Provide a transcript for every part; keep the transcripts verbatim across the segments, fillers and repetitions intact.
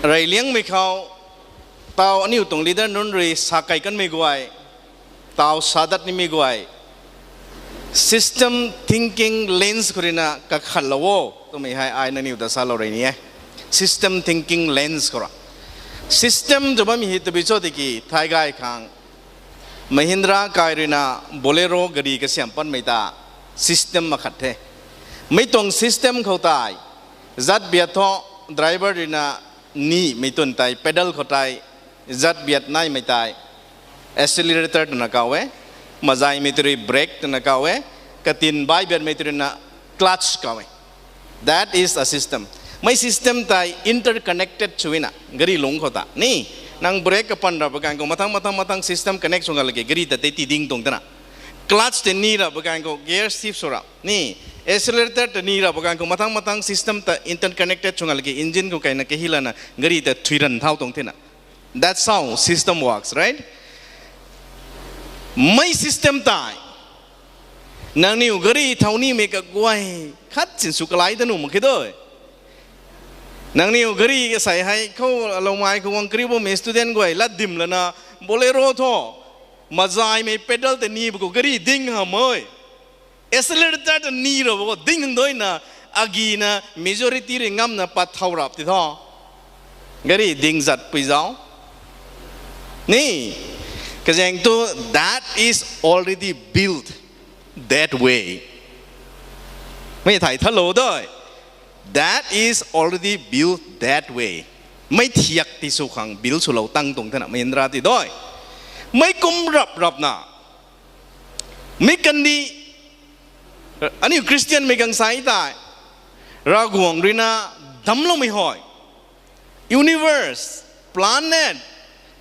Reyliangmei khou, taw aniu tuang leader nunc rui sa kei kanmei guay, taw sa dat nimei guay, system thinking lens khou ruina kakhatlou o twmei hei ai nangniw ta salou rui ni e. System thinking lens khou ra. System tw bammei hei tabui cho tiki thai gay khang Mahindra kai ruina Bolero gari kasiam patmei ta system makhat the. Mei tuang system khou tei, zat biat thu driver ruina ni mei twn tei pedal khou tei zat biat naimei tei accelerator twna kaw e, mazaymei tei rui brake twna kaw e, katin bai biatmei tei ruina clutch kaw e. That is a system. Mei system tei interconnected swna gari lungc khou ta ni, nang brake kapan rap ganv khou mathang mathang mathang system connect sw nga laki gari ta tei tiding tuang tana. Clutch tei ni rap ganv khou gear shift sw rap ni, accelerator tei ni rap ganv khou mathang mathang system ta interconnected sw nga laki engine khou kaina kahi lana gari ta thui ran thau tuang thena. That's how system works, right? Mei system tei nangniw gari thau nimei kaguay khat sin sw kalai ta nuh mak khe doi. Nangniw gari kasei hei khou loumei khou guang kariu bammei student guay lat dim lana Bolero thu mazaymei pedal tei ni ba khou gari ding hamei, accelerator tei ni rap khou ding hang doina, agina majority rui ngamna pat thau rap ti thu gari ding zat pui zau ni. Kazaeng thu, that is already built that way. Mei thei thalou doi. That is already built that way. Mei thiak ti sw khang build swlou tang tuang thena Mahindra ti doi. Mei kum rap rapna, mei kandih, aniu Christian mei gangsai tei Ravguangc ruina damcloumei hei, universe, planet,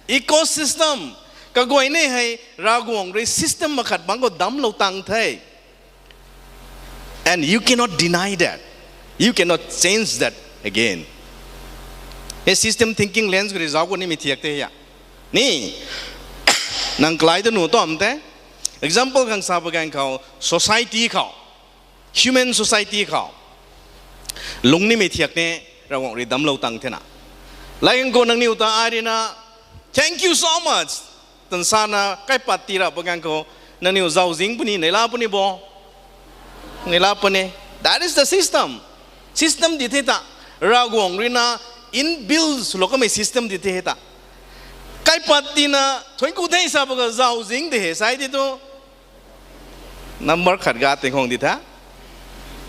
ecosystem, kaguay ni hei Ravguangc rui system makhat bangc khou damclou tang the. And you cannot deny that. You cannot change that again. Hei system thinking lens khou rui zauc khou nimei thiak the ya ni. Nang kalai ta nuh tam the. Example khang sa pa ganv khou, society khou, human society khou lungc nimei thiak ni Ravguangc rui damclou tang thena. Laigang khou nangniw ta ai ruina thank you so much tan sana kaipat ti rap pa ganv khou, nangniw zauczing puni, neihla puni bo. Neihla puni. That is the system. System di the ta. Ravguangc ruina inbuilt swlou kamei system di the ta. Kaipat tina thuanc ku the sa pa ka zauczing de he sai ti tu number khat ga tingkhang di tha.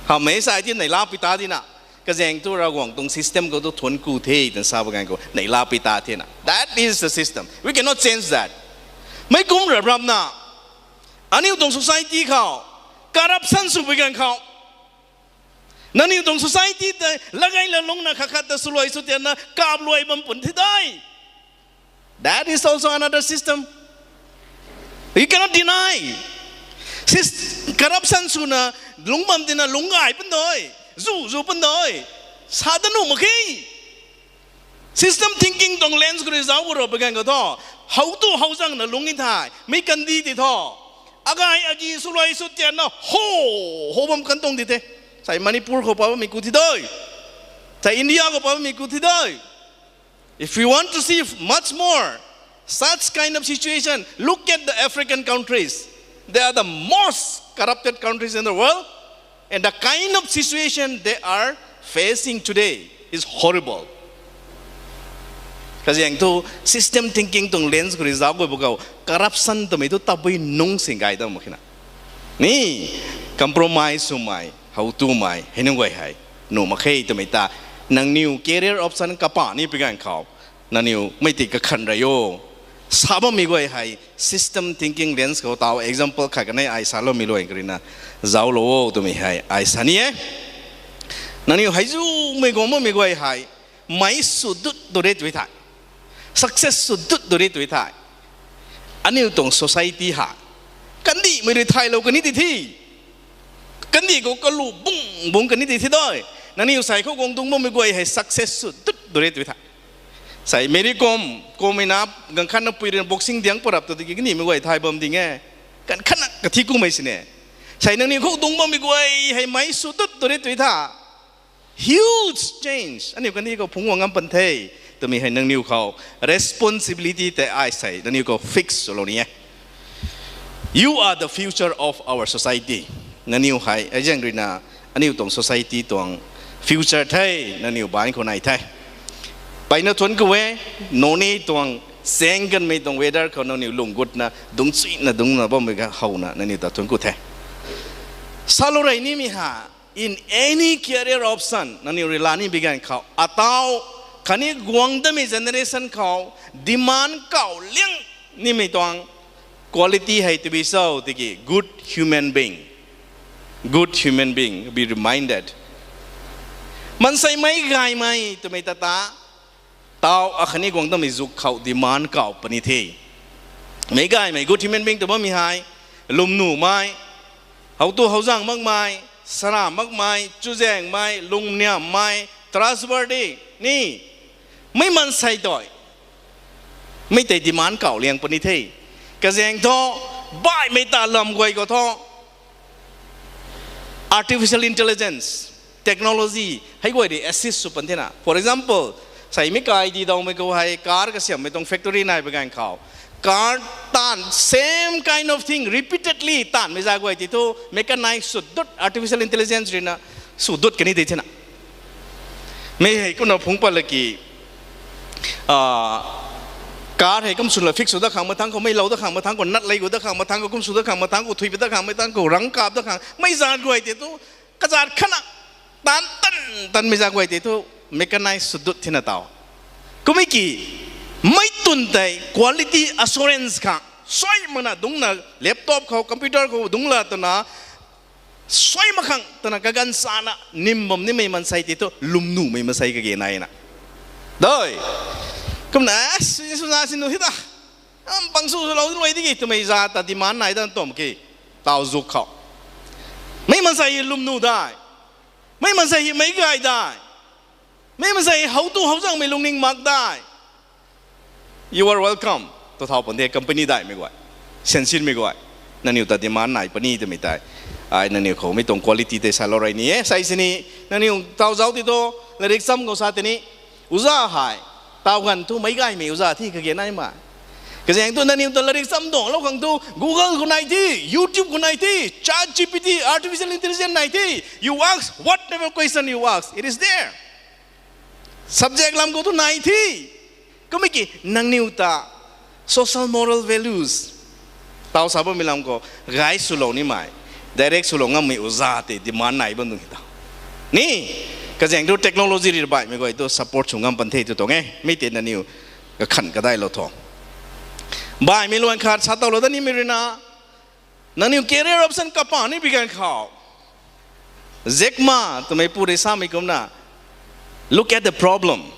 Hamei sai ti neihla pi ta dina. Kazaeng thu Ravguangc tuang system khou tu thuanc ku the tan sa pa ganv khou neihla pi ta thena. That is the system. We cannot change that. Mei kum rap rapna, aniu tuang society khou corruption sw pui ganv khou, nangniw tuang society tei lagay lalungna khat khat ta swluai sw tianna kapluai bam pun thi dai. That is also another system. You cannot deny. Corruption swna lungc bam tina lungc gay pun doi, zu zu pun doi, sa ta nuh mak khe. System thinking tuang lens khou rui zauc khou rap pa ganv khou thu, how tu how zangna lungc ni thei mei kandih ti thu, agay agi swluai sw tianna ho, ho bam kan tuang di the. Sai Manipur khou pa bammei ku thi doi. Sai India khou pa bammei ku thi doi. If we want to see much more such kind of situation, look at the African countries. They are the most corrupted countries in the world, and the kind of situation they are facing today is horrible. Kazaeng thu system thinking tuang lens khou rui zauc khou bu khou corruption twmei thu tabui nungc sing gay dam mak khe na. Ni compromise swmei, how tumei hei nunc guay hei nuh mak khe twmei ta, nangniw career option kapa ni pi ganv khou, nangniw mei ti kakhan rey o. Sa bammei guay hei system thinking lens khou taw example khat kanei ai saloumei luan kha ruina zauclou o twmei hei ai sa ni e. Nangniw hei zumei guang bammei guay hei meic sw dut tu ri tui thei, success sw dut tu ri tui thei, aniu tuang society ha kandihmei rui thaylou kani ti thi. Kandih khou kalu bung bung kani ti thi doi. Nangniw sei khou guang dung bammei guay hei success sw dut tu ri tui thei, sei Mary Kom, Komina, ganv khatna pui ruina boxing diang parap tu tiki kandihmei guay thay bam ding e. Ganv khatna kathi kumei sini. Sei nangniw khou dung bammei guay hei meic sw dut tu ri tui thei, huge change aniu kandih khou phungc guang ngam pan the. twmei hei nangniw khou responsibility tei ai sei nangniw khou fix swlou ni e. You are the future of our society. Nangniw hei azaeng ruina aniu tuang society tuang future the, nangniw baanc khou nai the. Peyna thuanc khou e, noni tuang chaeng kanmei tuang weather khou nangniw lung gutna dungchuina dungcna bammei ka howna nangniw ta thuanc khou the. Salou rey nimei ha, in any career option nangniw rui la ni bi ganv khou atau khatni guang damei generation khou demand kau liang nimei tuang quality hei tabui cho tiki good human being. Good human being, be reminded. Maansei meic gaymei twmei ta ta, tau akhatni guang damei zuk khou demand kau puni the. Meic gaymei good human being tw bammei hei, lwmnumei, how tu how zaeng makmei, sara makmei, chuzaenghmei, lungniammei, trustworthy, ni, mei maansei tei, mei tei demand kau liang puni the. Kazaeng thu, baihmei ta lam guay khou thu, artificial intelligence, technology hei guay rui assist sw pan thena. For example, sei mi kai di dawmei khou hei car kasiammei tuang factory nai pa ganv khou, car taanv same kind of thing repeatedly taanvmei za guay tei thu mechanize sw dut, artificial intelligence ruina sw dut kani tei thena. Mei hei kumna phungc pat laki, car hei kum sw la fix sw dat khang mathangc khou, mei lou dat khang mathangc khou, nut lei gu dat khang mathangc khou, kum sw dat khang mathangc khou, thuipa dat khang mathangc khou, rang kap dat khang, mei zaat guay tei thu, kazaat khatna, taanv tan, tanmei za guay tei thu, mechanize sw dut thena taw. Kummei ki, mei twn tei quality assurance khang, suai makna dungcna laptop khou, computer khou dungc la twna, suai mak khang twna kaganv sana nim bam nimei maansei tei thu, lwmnumei maansei kage naina. Dai, kumna, suna sinu hita. Am pang sw swlou luai diki twmei za ta demand nai dan tum ki, taw zuk khou. Mei maansei hei lwmnu dai. Mei maansei hei meic gay dai. Mei maansei hei how tu how zaengmei lungning mak dai. You are welcome. Tw thau pan the company daihmei guay, siansinmei guay. Nangniw ta demand nai puni twmei tei, ai nangniw khou mi tuang quality tei salou rey ni e. Sai sini, nangniw taw zauc ti thu, lairik cham khou sa tini, uza hei, taw ganv thu meic gaymei uza thi kage naimei. Kazaeng thu nangniw ta lairik cham tuanglou khang thu Google khou nai thi, YouTube khou nai thi, ChatGPT, artificial intelligence nai thi. You ask whatever question you ask, it is there. Subject lam khou thu nai thi. Kummei ki nangniw ta social moral values, taw sa bammei lam khou gay swlou nimei, direct swlou ngammei uza tei demand nai bam tuang hei ta. Ni, kazaeng thu technology rui baihmei guay thu support sw ngam pan the tw tuang e. Mi tei nangniw kakhan kadailou tho. Baihmei luan khat sa tawlou dat nimei ruina, nangniw career option kapa ni bi ganv khou, Jack Ma twmei pu rui samei kumna, look at the problem.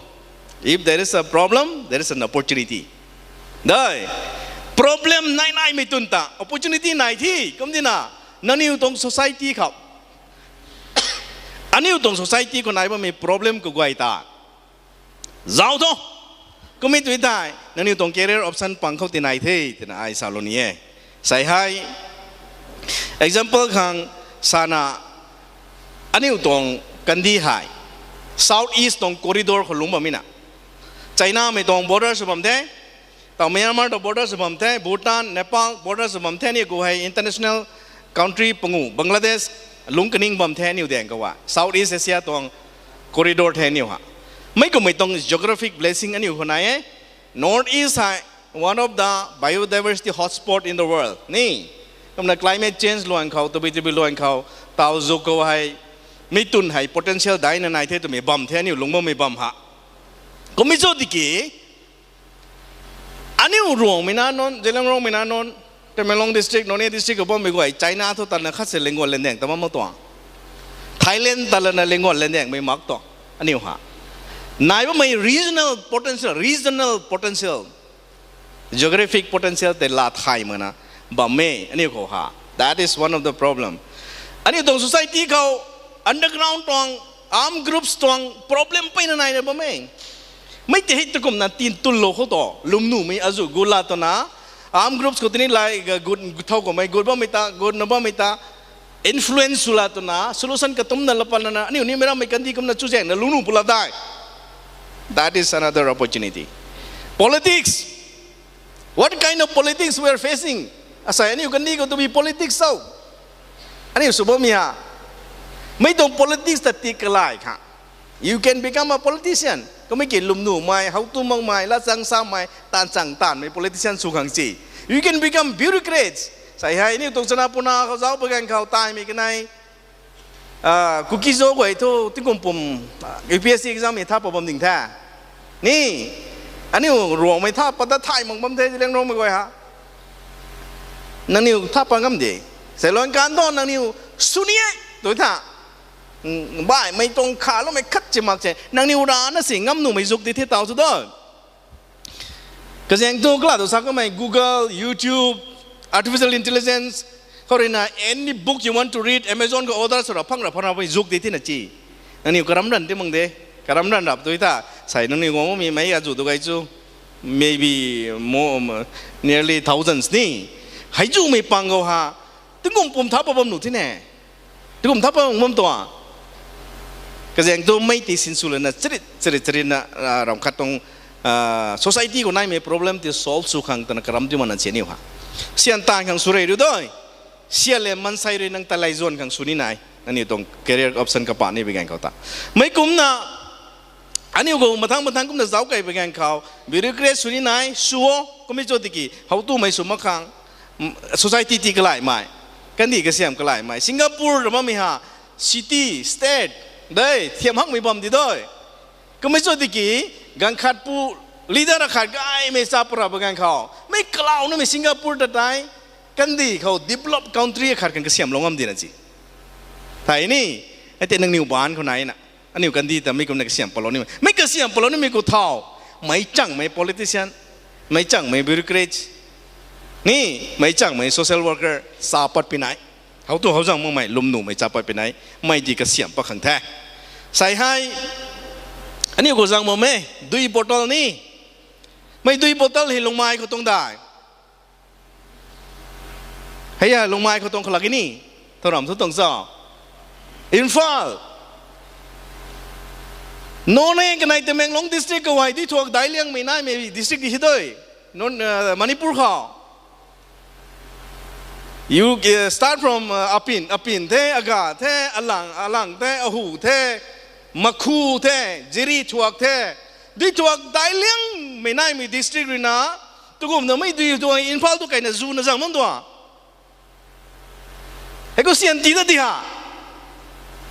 If there is a problem, there is an opportunity. Dai, problem nai naimei twn ta opportunity nai thi. Kumtina, nangniw tuang society khou, aniu tuang society khou nai bammei problem kaguay ta zauc tho. Kummei tui tei nangniw tuang career option pang khou tinai the twna ai salou ni e. Sai hei, example khang sana, aniu tuang kandih hei South East tuang corridor khou lungc bammei na, Chinamei tuang border sw bam the, taw Myanmar tuang border sw bam the, Bhutan, Nepal border sw bam the, aniu khou hei international country pangu, Bangladesh lungc kaning bam the, aniu daeng khou a South East Asia tuang corridor the aniu ha. Mei kummei tuang geographic blessing aniu khou nai e. North East hei one of the biodiversity hotspot in the world ni. Kumna climate change luan khou, tabui tabui luan khou, taw zuk khou hei, mi twn hei potential daina nai the twmei bam the aniu lungc bammei bam ha. Kummei cho tiki, aniu Ruangmei na nunc, Zeliangrongmei na nunc, Tamenglong district, Noney district khou bammei guay China thu talana khat se lenguan lendaeng ta bam mak tuang, Thailand talana lenguan lendaengmei mak tuang. Aniu ha, nai bammei regional potential, regional potential, geographic potential tei laa thay makna bam e aniu khou ha. That is one of the problem. Aniu tuang society khou underground tuang, armed groups tuang problem peyna naina bam e. Mei tei hei tu kumna tin tunlou khou tu lwmnumei azu gut la twna, armed groups khou tini lai ga gut thau kummei gut bammei ta, gutna bammei ta influence sw la twna solution katumna la panna aniu ni meic rammei kandih kumna chuzaengna lungc nu pu la dai. That is another opportunity. Politics. What kind of politics we are facing? Asei aniu kandih khou tu bi politics tho. Aniu sw bammei ha. Mei tuang politics ta ti kalai kha. You can become a politician. Kamei ki lwmnumei, how tu makmei, lat chang samei, taanv chang taanvmei politician sw khang si. You can become bureaucrats. Asei hei aniu tuang chana puna khou zauc pa ganv khou taimei kanei, Kuki-Zo guay thu tingkum pum U P S C exam hei tha pat bam ding the. Ni, aniu Ruangmei tha pat ta thay mak bam the, Zeliangrongmei guay ha. Nangniw tha pat ngam de. Seiluan kan tho nangniw sw ni e, tu tha. Baihmei tuang khaloumei khat chi mak se. Nangniw rana si ngam nuhmei zuk di the taw thu do. Kazaeng thu kala tu sa kamei Google, YouTube, artificial intelligence, khou ruina any book you want to read, Amazon khou order sw ra phang ra phang ra pui zuk di thina chi. Nangniw karam ran ti mang de, karam ran rap tu ta, sei nangniw guang mi mei azu tu gay chu, maybe more, nearly thousands ni. Hei zumei pang khou ha, tingkum pum tha pat bam nuh thine. Tingkum tha pat bam tuang. Kazaeng tu mei ti sinsw lana charit charit charit na, ram khat tuang society khou naimei problem ti solve sw khang twna karam ti mana si aniu ha. Sian tan khang sw rei riu doi. Sian le mansei rui nang talei zuan khang sw ni nai. Nangniw tuang career option kapa ni bi ganv khou ta. Mei kumna, aniu khou mathang mathang kumna zauc kei bi ganv khou bureaucrat sw ni nai, sw o, kummei cho tiki how tumei sw mak khang, society ti kalaimei, kandih kasiam kalaimei, Singapore ra bammei ha, city, state, dei thiam hakmei bam di doi. Kummei cho tiki, ganv khat pu leader akhat gaymei cha pura bi ganv khou mei kalau namei Singapore ta tei, kandih khou developed country akhat khang kasiamlou ngam dina si. Thei ni, ate nangniw baanc khou naina, aniu kandih ta mei kumna kasiam palou nimei, mei kasiam palou nimei khou thau, meic changmei politician, meic changmei bureaucrat, ni, meic changmei social worker cha pat pi nai. How tu how zang makmei lwmnumei cha pat pi nai, mei di kasiam pat khang the. Sei hei, aniu khou zang mak e, dui bottle ni, mei dui bottle hei lungmei khou tuang dai. Hei a lungmei khou tuang khalak ni, thow ram thu tuang cho. Imphal, Noney kanei Tamenglong district khou hei dui thuak daic liangmei naimei district di hi doi. Manipur khou. You start from Apin, Apin the, Aga the, Alang, Alang the, Ahu the, Makhu the, Jiri thuak the. Dui thuak daic liangmei naimei district ruina, tukumna mei dui tuang Imphal tu kaina zuna zang bam tuang. Hei khou sian ti ta di ha.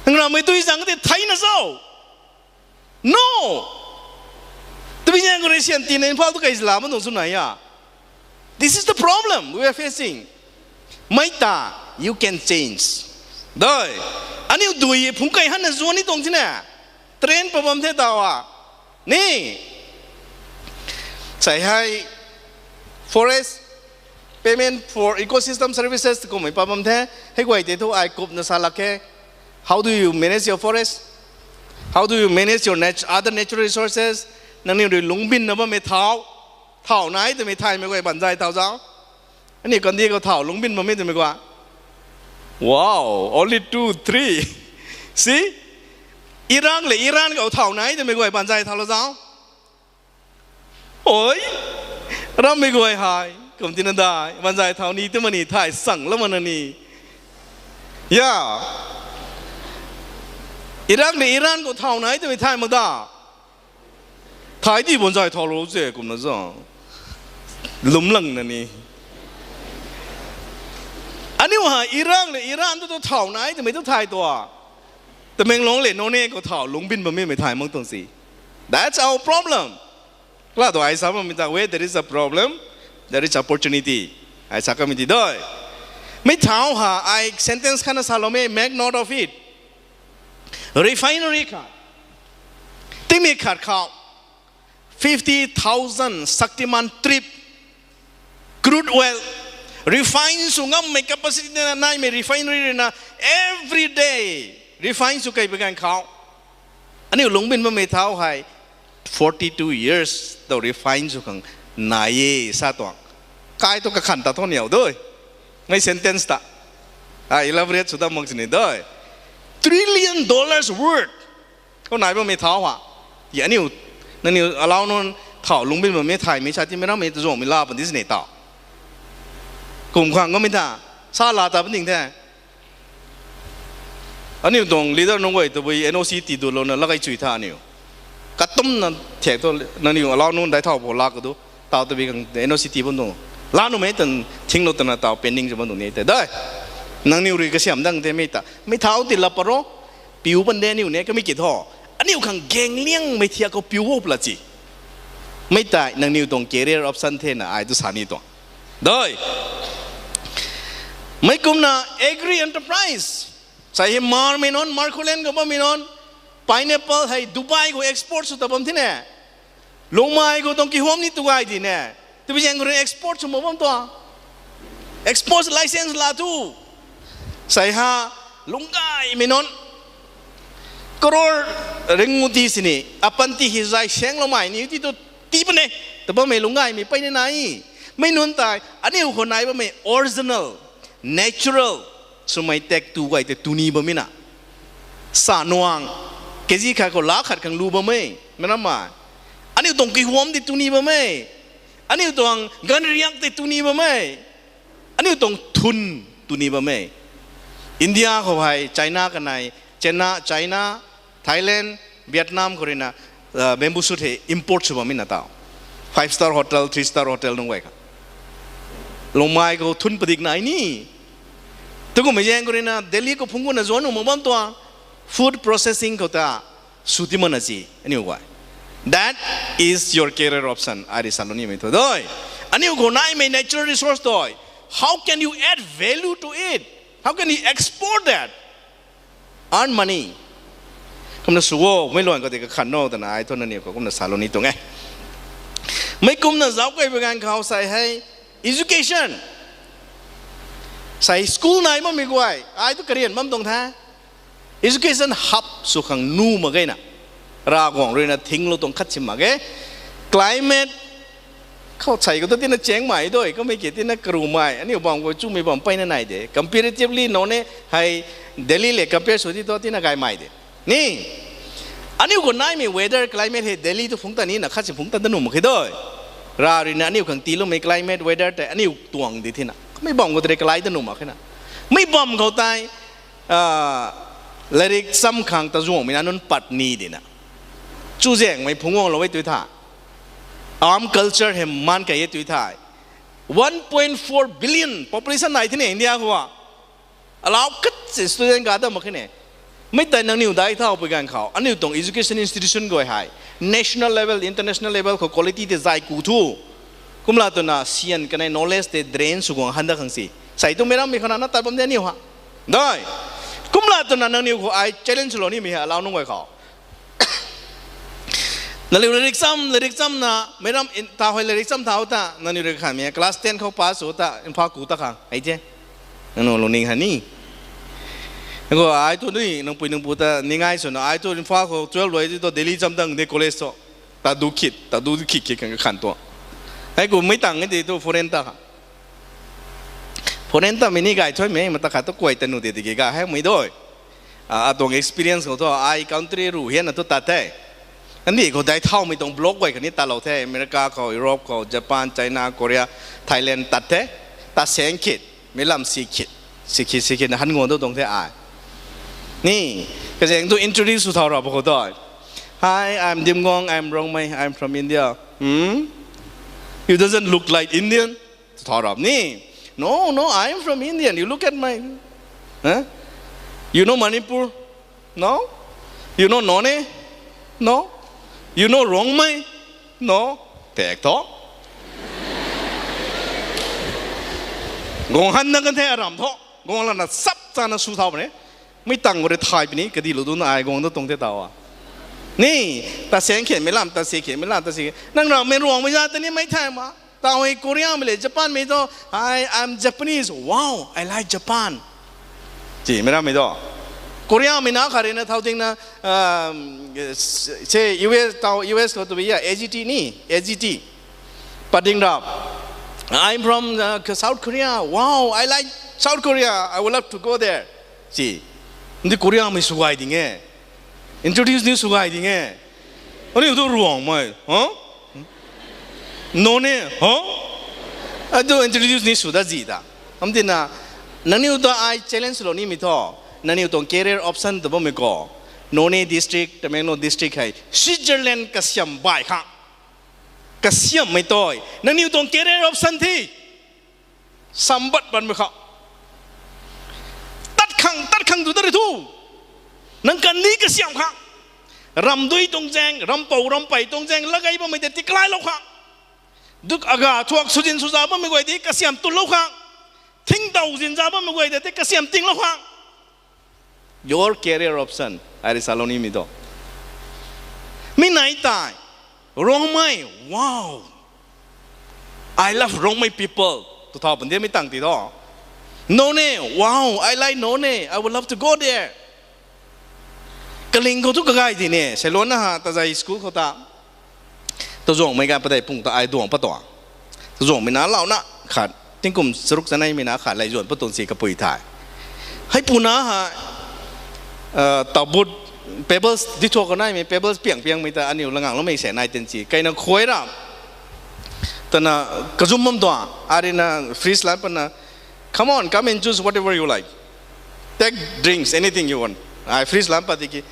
Nang ramei dui zang ti theina zau. No! Tabui zaeng khou rui sian tina Imphal tu kai zila ma tuang sw nai a. This is the problem we are facing. Mei ta, you can change. Doi, aniu dui phungc kai hanna zuan ni tuang thina. Train pat bam the taw a. Ni, sei hei forest, payment for ecosystem services kummei pat bam the, hei guay tei thu ai kupna sa lak khe. How do you manage your forest? How do you manage your nat-, other natural resources? Nangniw rui lungcbinna bammei thau, thau nai twmei thaymei guay banzay thau zau. Aniu kandih khou thau lungcbin bammei twmei guay. Wow, only two, three. See? Iran le Iran khou thau nai twmei guay banzay thaulou zau. Oi, rammei guay hei kum tina dai, banzay thau ni twmei ni thay sang lam mana ni. Ya. Iran le Iran khou thau nai twmei thay mak da. Thay di banzay thaulou ze kumna zang. Lwmlangna ni. Aniu hei Iran le Iran tu tu thau nai twmei tu thay tua. Tamenglong le Noney khou thau lungcbin bammei mei thay mak tuang si. That's our problem. Kala tu ai sa bammei ta, where there is a problem, there is opportunity. Ai sa kamei ti doi. Mei thau ha, ai sentence khatna saloumei, make note of it. Refinery khat, tingmei khat khou, fifty thousand Shaktiman trip crude oil refine sw ngammei capacity na naimei refinery ruina every day refine sw kei bi ganv khou, aniu lungcbin bammei thau hei forty-two years tu refine sw khang nai e sa tuang. Kai tu kakhan ta thu niw doi. Mei sentence ta, ai elaborate sw dam mak sini doi. Trillion dollars worth khou nai bammei thau ha. Aniu Nangniw alau nunc thau lungc bin bammei thaymei sa ti mei rammei ta zuangmei la pan di sini tau. Kum khang kamei ta, sa la ta pan ding the. Aniu tuang leader nunc guay tabui N O C ti dulouna lagai chui tha aniu. Katumna thek thu nangniw alau nunc dai thau bo la ka du. Tau tabui khang N O C ti bam tuang. La numei tan thinglou tana tau pending sw bam tuang ni te. Dai. Nangniw rui kasiam dang the mei ta. Mei thau ti la paro. Piu pan de aniu ne kamei ki tho. Aniu khang gang liangmei thiak khou piu o pla chi. Mei tai nangniw tuang career option the na ai tu sa ni tuang. Dai. Mei kumna agri enterprise. Sai hei mar mei nunc, Markuland khou bammei nunc, pineapple hei Dubai khou export sw ta bam thine. Lungmei khou tuang kihuam ni tu gay di ne. Tabui zaeng khou rui export sw mak bam tuang. Export license la thu. Sai ha, lunggaymei nunc. Crore ringngu ti sini, apanty hei zai sangloumei ni ti tu ti pune. Ta bammei lunggaymei peyna nai. Mei nunc tei, aniu khou nai bammei original, natural swmei tak tu guay tei tu ni bammei na. Sa nuang, kg khat khou laa khat khang lu bam e, mei rammei. Aniu tuang kihuam tei tu ni bam e. Aniu tuang ganriak tei tu ni bam e. Aniu tuang thun tu ni bam e. India khou hei China kanei, China, China, Thailand, Vietnam khou ruina bamboo shoot hei import sw bammei na tau. Five star hotel, three star hotel nunc guay kha. Lungmei khou thun padik nai ni. Tukumhmei zaeng khou ruina Delhi khou phungc guna zuan nuh mak bam tuang. Food processing khou ta sw ti mana si aniu guay. That is your career option. Ai ri salou nimei thu doi. Aniu khou naimei natural resource doi. How can you add value to it? How can you export that? Earn money. Kumna sw o, mei luan khou tei kakhan no twna ai thu nangniw khou kumna salou ni tuang e. Mei kumna zauc key bi ganv khou sai hei education. Sai school nai bammei guay ai thu karian bam tuang the. Education hub sw khang nuh mak ge na. Ravguangc ruina thinglou tuang khat si mak ge. Climate khou sai khou tu tina changmei doi, kamei ki tina karumei, aniu bam khou chumei bam peyna nai de. Comparatively none hei Delhi le compare sw ti tu tina gaymei de. Ni, aniu khou naimei weather, climate hei Delhi tu phungc ta ni na khat si phungc ta da nuh mak khe doi. Rav ruina aniu khang tiiloumei climate, weather tei aniu tuang di thina. Mei bam khou tei kalai da nuh mak khe na. Mei bam khou tei latrik cham khang ta zuangmei na nunc pat ni di na. Chuzaenghmei phungc guanglou e tu tha. Arm culture hei maan key e tu tha. One point four billion population nai thine India khou a. Alau khat si student ga dam mak khe ne. Mei tei nangniw dai thau pui ganv khou aniu tuang education institution guay hei national level, international level khou quality tei zay ku thu. Kumla twna sian kanei knowledge tei drain sw guang han da khang si. Sai tu mei rammei khou na na tat bam de aniu ha. Dai. Kumla twna nangniw khou ai challenge lou nimei hei alau nunc guay khou. Nangniw latrik cham, latrik chamna, mei ram ta hei latrik cham thau ta, nangniw rui khanmei class ten khou pass sw ta Imphal ku ta khang ai the. Nangniw lungning ha ni. Khou ai tu ni nangpui nangpu ta ningai swna ai tu Imphal khou twelve luai tu Delhi cham dang de college thu. Ta du khit, ta du khit khit khang kakhan tu. Hei ku mei tang e di tu foreign ta kha. Foreign ta mei ni gay thuimei mata khat tu kuay ta nu de tiki ga hei mei doi. Atuang experience khou thu ai country ruh hianna thu tat the. Andi khou dai thaumei tuang block guay khatni tatlou the, America khou, Europe khou, Japan, China, Korea, Thailand tat the. Ta saeng khit, mei lam si khit, si khit si khitna han guang tu tuang the ai. Ni, kazaeng tu introduce sw thau rap khou doi. Hi, I'm Dimgong, I'm Rongmei, I'm from India. Hmm? You doesn't look like Indian. Sw thau rap ni. No, no, I'm from Indian. You look at my, huh? You know Manipur? No? You know Noney? No? You know Rongmei? No? Tek tho. Guang han na kan the aram tho. Guang lana sap chana sw thau ne. Mei tang khou rui thay puni, kadihlou duna ai guang da tuang the tau a. Ni, ta saeng khit mei lam, ta si khit mei lam, ta si khit. Nang rammei Ruangmei za ta ni mei thay ma. Tau hei Koreamei le Japanmei tu, I am Japanese. Wow, I like Japan. Ti, mei rammei tu. Koreamei na khat rui na thau ding na, se U S, tau U S khou tu bi ya, A G T ni, A G T. Pading rap. I'm from South Korea. Wow, I like South Korea. I would love to go there. Si. Ndi Koreamei sw gay ding e. Introduce ni sw gay ding e. Aniu tu Ruangmei, ha? Noney, ha? Atu introduce ni sw da zi ta. Am tina, nangniw ta ai challenge lou nimei thu, nangniw tuang career option ta bammei khou, Noney district, Tamenglong district hei Switzerland kasiam bai khang. Kasiammei tei, nangniw tuang career option the. Sambat banmei khou. Tat khang, tat khang tu ta ri thu. Nang kandi kasiam khang. Ramdui tuang zaeng, rampou, rampei tuang zaeng, lat gay bammei tei tiklai lou khang. Duk aga thuak suzin suza bammei guay tei kasiam tun lou khang. Thingdau zin za bammei guay tei kasiam ting lou khang. Your career option. Ai ri sa lou nimei tu. Mi nai tei. Rongmei, wow. I love Rongmei people. Tu thau pan di mi tang ti tu. Noney, wow, I like Noney. I would love to go there. Kaling khou tu kagay di ne. Seiluan na ha, Tazai school khou ta. Tazuangmei ganv padeih pung ta ai duang pat tuang. Tazuangmei na lau na khat. Tingkum charuk chanei mei na khat lay zuan pat tuang si kapui thei. Hei puna ha, uh, tabut, pebbles di thuak ka naimei, pebbles piang piangmei ta aniu langang loumei se nai ten si. Kaina khuay ra. Tana kazum bam tuang. Arina freeze lan pana, come on, come and choose whatever you like. Take drinks, anything you want. Ai freeze lan pat tiki,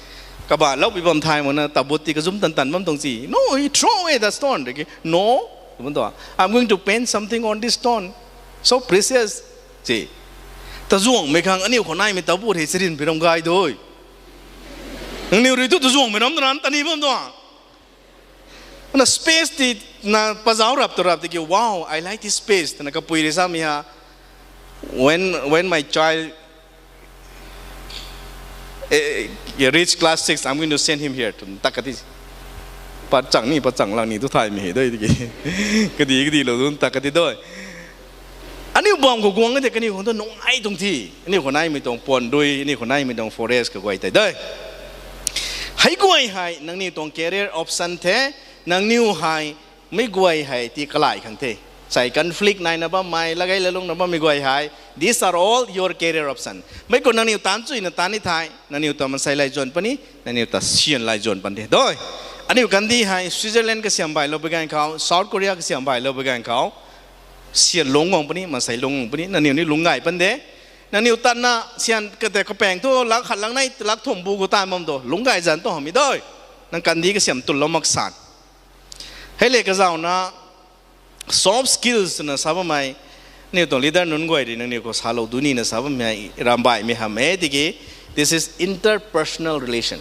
kaba lou pi bam thai mana, tabut ti kazum tan tan bam tuang si. No, he throw away the stone. Tiki, no, bam tuang. I'm going to paint something on this stone. So precious. Si. Tazuangmei khang aniu khou naimei tabut hei charin pi ram gay dui. Nangniw rui tu tazuangmei ram tanan tani bam tuang. Na space ti na pazau rap tu rap tiki, wow, I like this space. Tana kapui ri sa mi ha, when, when my child, eh, reach class six, I'm going to send him here. Tu tak kati. Pat chang ni, pat chang lang ni tu thai mi hei dui tiki. Kadi, kadi lou tu tak kati dui. Aniu bam khou guang de, kaniw khou tu nung ai tuang thi. Aniu khou naimei tuang puan dui, aniu khou naimei tuang forest kaguay tei dui. Hei guay hei, nangniw tuang career option the, nangniw hei, mei guay hei ti kalai khang the. Sai conflict naina bammei, lat gay lat lungna bammei guay hei. These are all your career option. Mei khou nangniw tan chuina tan ni thai, nangniw ta mansei lai zuan pani, nangniw ta sian lai zuan pan the. Dui. Aniu kandi hei, Switzerland kasiam bai lou bi ganv khou, South Korea kasiam bai lou bi ganv khou. Sian lung guang pani, mansei lung guang pani, nangniw ni lung gay pan de. Nangniw tatna sian kate kapaeng thu lak khat lak nei, lak thum bu gu tan bam tu, lung gay zan tu hamh mi dui. Nang kandi kasiam tun lou mak san. Hei le kazauna soft skills na sa bammei, aniu tuang leader nunc guay ri nangniw khou salou duni na sa bammei, rambaimei hamh e tiki, this is interpersonal relation.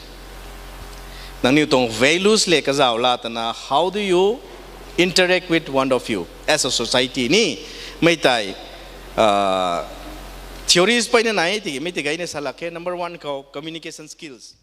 Nangniw tuang values le kazau la tana, how do you interact with one of you as a society ni? Mei tei, uh, theories peyna nai tiki, mei tei gayna sa lak khe, number one khou communication skills.